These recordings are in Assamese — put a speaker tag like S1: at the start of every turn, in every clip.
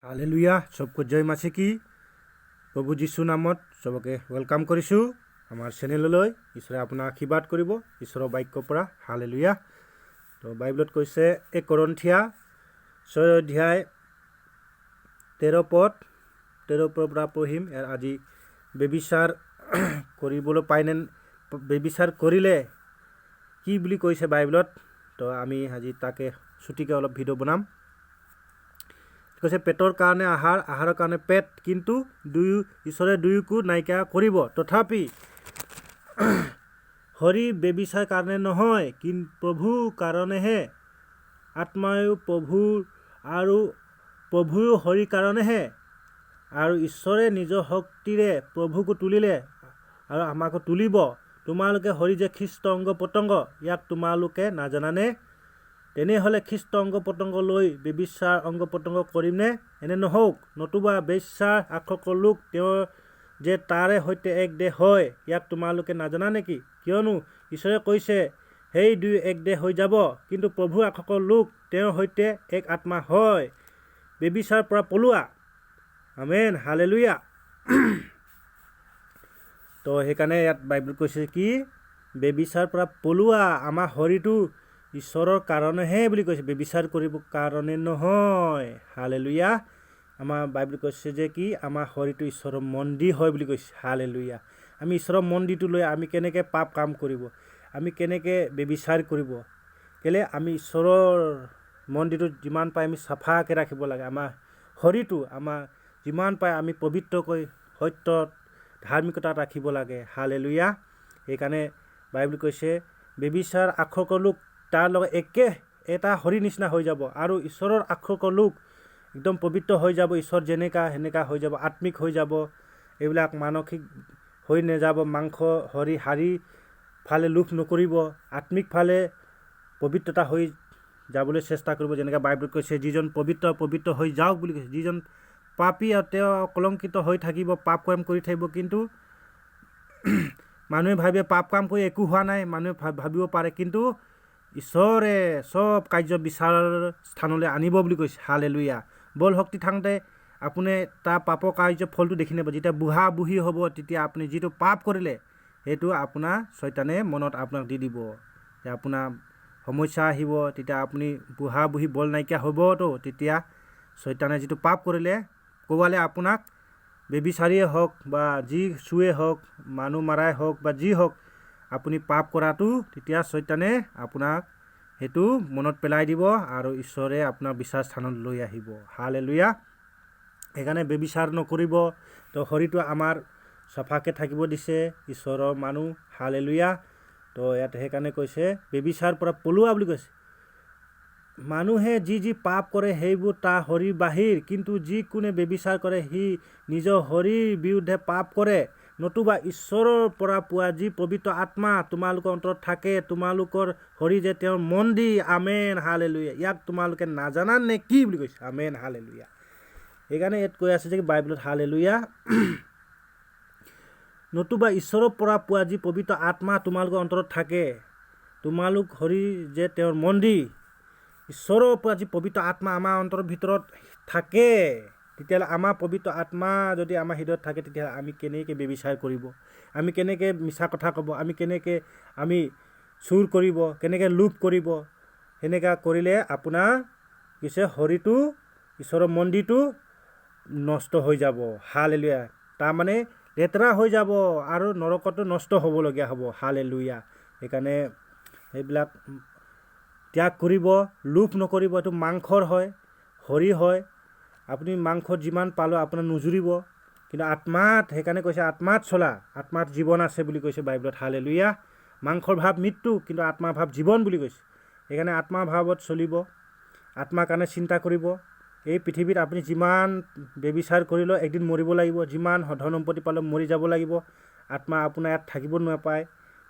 S1: হালেলুয়া, सबको জয় मसीह की। প্ৰভু যীশু নামত চবকে welcome কৰিছোঁ আমাৰ চেনেললৈ। ঈশ্বৰে আপোনাক আশীৰ্বাদ কৰিব ঈশ্বৰৰ বাক্যৰ পৰা। হালেলুয়া। তো বাইবেলত কৈছে, 1 কৰিন্থীয়া 6 অধ্যায় 13 পদ, 13 পদৰ পৰা পঢ়িম। ইয়াৰ আজি ব্যভিচাৰ কৰিবলৈ পায়নে, ব্যভিচাৰ কৰিলে কি বুলি কৈছে বাইবেলত, তো আমি আজি তাকে চুটিকৈ অলপ ভিডিঅ' বনাম। কৈছে, পেটৰ কাৰণে আহাৰ, আহাৰৰ কাৰণে পেট, কিন্তু দুয়ো ঈশ্বৰে দুয়োকো নাইকিয়া কৰিব। তথাপি শৰীৰ ব্যভিচাৰ কাৰণে নহয়, কিন্তু প্ৰভুৰ কাৰণেহে, আত্মায়ো প্ৰভুৰ আৰু প্ৰভুও শৰীৰ কাৰণেহে। আৰু ঈশ্বৰে নিজৰ শক্তিৰে প্ৰভুকো তুলিলে আৰু আমাকো তুলিব। তোমালোকে শৰীৰ যে খ্ৰীষ্ট অংগ প্ৰত্যংগ, ইয়াক তোমালোকে নাজানানে? তেনেহ'লে খ্ৰীষ্ট অংগ প্ৰত্যংগ লৈ ব্যভিচাৰ অংগ প্ৰত্যংগ কৰিমনে? এনে নহওক। নতুবা বেশ্যাৰ আসক্ত লোক তেওঁ যে তাৰে সৈতে এক দেহ হয়, ইয়াক তোমালোকে নাজানা নেকি? কিয়নো ঈশ্বৰে কৈছে, সেই দুয়ো এক দেহ হৈ যাব। কিন্তু প্ৰভুৰ আসক্ত লোক তেওঁৰ সৈতে এক আত্মা হয়। ব্যভিচাৰৰ পৰা পলোৱা। আমেন, হালেলুয়া। তো সেইকাৰণে ইয়াত বাইবেল কৈছে কি, ব্যভিচাৰৰ পৰা পলোৱা। আমাৰ শৰীৰটো ঈশ্বৰৰ কাৰণেহে বুলি কৈছে, ব্যভিচাৰ কৰিব কাৰণে নহয়। হালেলুয়া। আমাৰ বাইবেল কৈছে যে কি, আমাৰ শৰীৰটো ঈশ্বৰৰ মন্দিৰ হয় বুলি কৈছে। হালেলুয়া। আমি ঈশ্বৰৰ মন্দিৰটো লৈ আমি কেনেকৈ পাপ কাম কৰিব, আমি কেনেকৈ ব্যভিচাৰ কৰিব? কেলৈ আমি ঈশ্বৰৰ মন্দিৰটো যিমান পাই আমি চাফাকৈ ৰাখিব লাগে। আমাৰ শৰীৰটো আমাৰ যিমান পাই আমি পবিত্ৰকৈ সত্যত ধাৰ্মিকতাত ৰাখিব লাগে। হালেলুয়া। সেইকাৰণে বাইবেল কৈছে, ব্যভিচাৰ আসক্ত লোক তাৰ লগত একে এটা শৰীৰ নিচিনা হৈ যাব আৰু ঈশ্বৰৰ আসক্ত লোক একদম পবিত্ৰ হৈ যাব। ঈশ্বৰ যেনেকা সেনেকা হৈ যাব, আত্মিক হৈ যাব। এইবিলাক মানসিক হৈ নাযাব, মাংস শৰীৰ শাৰী ফালে লোভ নকৰিব, আত্মিক ফালে পবিত্ৰতা হৈ যাবলৈ চেষ্টা কৰিব। যেনেকৈ বাইবেলত কৈছে, যিজন পবিত্ৰ পবিত্ৰ হৈ যাওক বুলি কৈছে। যিজন পাপী আৰু তেওঁ কলংকিত হৈ থাকিব, পাপ কাম কৰি থাকিব। কিন্তু মানুহে ভাবে পাপ কাম কৰি একো হোৱা নাই, মানুহে ভাবিব পাৰে, কিন্তু ঈশ্বৰে চব কাৰ্য বিচাৰ স্থানলৈ আনিব বুলি কৈছে। হালেলুয়া। বল শক্তি থাকোঁতে আপুনি তাৰ পাপৰ কাৰ্য ফলটো দেখি নাপাব। যেতিয়া বুঢ়া বুঢ়ী হ'ব, তেতিয়া আপুনি যিটো পাপ কৰিলে সেইটো আপোনাৰ চয়তানে মনত আপোনাক দি দিব যে আপোনাৰ সমস্যা আহিব। তেতিয়া আপুনি বুঢ়া বুঢ়ী বল নাইকিয়া হ'বতো, তেতিয়া চয়তানে যিটো পাপ কৰিলে ক'ৰবালৈ আপোনাক ব্যভিচাৰীয়ে হওক বা যি চুৱে হওক, মানুহ মাৰাই হওক বা যি হওক, আপুনি পাপ কৰাটো তেতিয়া চয়তানে আপোনাক সেইটো মনত পেলাই দিব আৰু ঈশ্বৰে আপোনাক বিচাৰ স্থানত লৈ আহিব। হালেলুয়া। সেইকাৰণে ব্যভিচাৰ নকৰিব। তো শৰীৰটো আমাৰ চফাকৈ থাকিব দিছে ঈশ্বৰৰ মানুহ। হালেলুয়া। তো ইয়াত সেইকাৰণে কৈছে, ব্যভিচাৰ পৰা পলোৱা বুলি কৈছে। মানুহে যি যি পাপ কৰে সেইবোৰ তাৰ শৰীৰ বাহিৰ, কিন্তু যি কোনে ব্যভিচাৰ কৰে সি নিজৰ শৰীৰ বিৰুদ্ধে পাপ কৰে। নতুবা ঈশ্বৰৰ পৰা পোৱা যি পবিত্ৰ আত্মা তোমালোকৰ অন্তৰত থাকে, তোমালোকৰ শৰীৰ যে তেওঁৰ মন্দিৰ। আমেন, হালেলুয়া। ইয়াক তোমালোকে নাজানা নে কি বুলি কৈছে। আমেন, হালেলুয়া। সেইকাৰণে ইয়াত কৈ আছে যে বাইবেলত, হালেলুয়া, নতুবা ঈশ্বৰৰ পৰা পোৱা যি পবিত্ৰ আত্মা তোমালোকৰ অন্তৰত থাকে, তোমালোক শৰীৰ যে তেওঁৰ মন্দিৰ। ঈশ্বৰৰ পৰা যি পবিত্ৰ আত্মা আমাৰ অন্তৰৰ ভিতৰত থাকে, তেতিয়াহ'লে আমাৰ পবিত্ৰ আত্মা যদি আমাৰ হৃদয়ত থাকে, তেতিয়াহ'লে আমি কেনেকৈ ব্যভিচাৰ কৰিব, আমি কেনেকৈ মিছা কথা ক'ব, আমি কেনেকৈ আমি চুৰ কৰিব, কেনেকৈ লোভ কৰিব? সেনেকুৱা কৰিলে আপোনাৰ পিছে শৰীৰটো ঈশ্বৰৰ মন্দিৰটো নষ্ট হৈ যাব। হালেলুয়া। তাৰমানে লেতেৰা হৈ যাব আৰু নৰকতো নষ্ট হ'বলগীয়া হ'ব। হালেলুয়া। সেইকাৰণে সেইবিলাক ত্যাগ কৰিব, লোভ নকৰিব। এইটো মাংসৰ হয়, শৰীৰ হয়। আপুনি মাংস যিমান পালেও আপোনাৰ নুজুৰিব, কিন্তু আত্মাত, সেইকাৰণে কৈছে আত্মাত চলা, আত্মাত জীৱন আছে বুলি কৈছে বাইবেলত। হালেলুয়া। মাংসৰ ভাৱ মৃত্যু, কিন্তু আত্মাৰ ভাৱ জীৱন বুলি কৈছে। সেইকাৰণে আত্মাৰ ভাৱত চলিব, আত্মাৰ কাৰণে চিন্তা কৰিব। এই পৃথিৱীত আপুনি যিমান ব্যভিচাৰ কৰিলেও একদিন মৰিব লাগিব, যিমান ধন সম্পত্তি পালেও মৰি যাব লাগিব। আত্মা আপোনাৰ ইয়াত থাকিব নাপায়,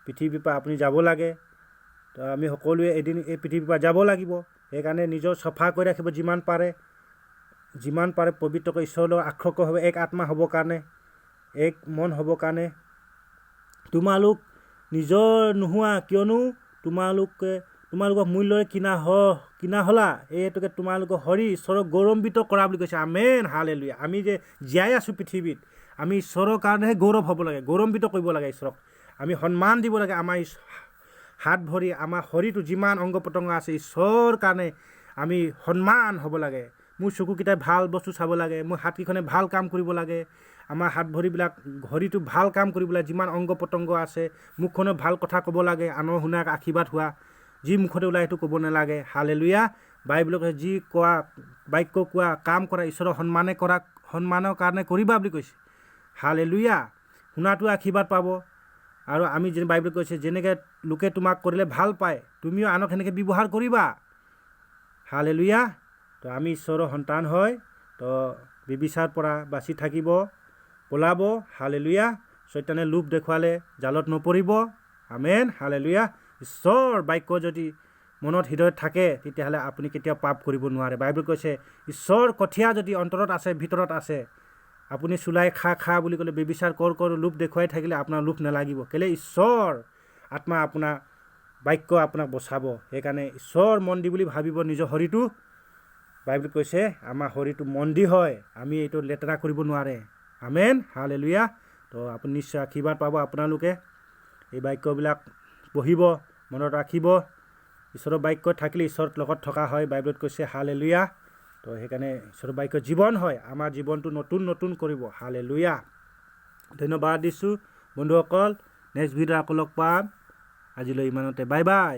S1: পৃথিৱীৰ পৰা আপুনি যাব লাগে। তো আমি সকলোৱে এদিন এই পৃথিৱীৰ পৰা যাব লাগিব। সেইকাৰণে নিজৰ চফা কৰি ৰাখিব যিমান পাৰে, যিমান পাৰে পবিত্ৰকৈ ঈশ্বৰৰ লগত আসক্ত হ'ব, এক আত্মা হ'বৰ কাৰণে, এক মন হ'বৰ কাৰণে। তোমালোক নিজৰ নোহোৱা, কিয়নো তোমালোকে তোমালোকক মূল্যৰে কিনা হ'লা, এই হেতুকে তোমালোকৰ শৰীৰ ঈশ্বৰক গৌৰৱান্বিত কৰা বুলি কৈছে। আমেন, হালেলুয়া। আমি যে জীয়াই আছোঁ পৃথিৱীত, আমি ঈশ্বৰৰ কাৰণেহে গৌৰৱ হ'ব লাগে, গৌৰৱান্বিত কৰিব লাগে ঈশ্বৰক, আমি সন্মান দিব লাগে। আমাৰ হাত ভৰি, আমাৰ শৰীৰটো যিমান অংগ প্ৰত্যংগ আছে, ঈশ্বৰৰ কাৰণে আমি সন্মান হ'ব লাগে। মোৰ চকুকেইটাই ভাল বস্তু চাব লাগে, মোৰ হাতকেইখনে ভাল কাম কৰিব লাগে, আমাৰ হাত ভৰিবিলাক শৰীৰটো ভাল কাম কৰিব লাগে, যিমান অংগ প্ৰত্যংগ আছে, মুখখনে ভাল কথা ক'ব লাগে, আনৰ শুনাক আশীৰ্বাদ হোৱা, যি মুখতে ওলায় সেইটো ক'ব নালাগে। হালেলুয়া। বাইবেলে কৈছে, যি কোৱা বাক্য কোৱা কাম কৰা ঈশ্বৰৰ সন্মানে কৰা, সন্মানৰ কাৰণে কৰিবা বুলি কৈছে। হালেলুয়া। শুনাটো আশীৰ্বাদ পাব। আৰু আমি যেনে বাইবেলে কৈছে, যেনেকৈ লোকে তোমাক কৰিলে ভাল পায়, তুমিও আনক সেনেকৈ ব্যৱহাৰ কৰিবা। হালেলুয়া। তো আমি ঈশ্বৰৰ সন্তান হয়, তো ব্যভিচাৰৰ পৰা বাচি থাকিব, পলাব। হালেলুয়া। চৈতানে লোভ দেখুৱালে জালত নপৰিব। আমেন, হালেলুয়া। ঈশ্বৰ বাক্য যদি মনত হৃদয়ত থাকে, তেতিয়াহ'লে আপুনি কেতিয়াও পাপ কৰিব নোৱাৰে। বাইবেল কৈছে, ঈশ্বৰ কঠীয়া যদি অন্তৰত আছে, ভিতৰত আছে, আপুনি চুলাই খা খা বুলি ক'লে, ব্যভিচাৰ কৰ কৰ লোভ দেখুৱাই থাকিলে আপোনাৰ লোভ নালাগিব। কেলৈ? ঈশ্বৰ আত্মা আপোনাৰ বাক্য আপোনাক বচাব। সেইকাৰণে ঈশ্বৰ মন্দিৰ বুলি ভাবিব নিজৰ শৰীৰটো। বাইবেল কৈছে আমাৰ শৰীৰটো মন্দিৰ হয়, আমি এইটো লেতেৰা কৰিব নোৱাৰে। আমেন, হালেলুয়া। তো আপুনি নিশ্চয় আশীৰ্বাদ পাব। আপোনালোকে এই বাক্যবিলাক পঢ়িব, মনত ৰাখিব। ঈশ্বৰৰ বাক্য থাকিলে ঈশ্বৰৰ লগত থকা হয়, বাইবেলত কৈছে। হালেলুয়া। তো সেইকাৰণে ঈশ্বৰৰ বাক্য জীৱন হয়, আমাৰ জীৱনটো নতুন নতুন কৰিব। হালেলুয়া। ধন্যবাদ দিছোঁ বন্ধুসকল। নেক্সট ভিডিঅ'ত আকৌ লগ পাম। আজিলৈ ইমানতে, বাই বাই।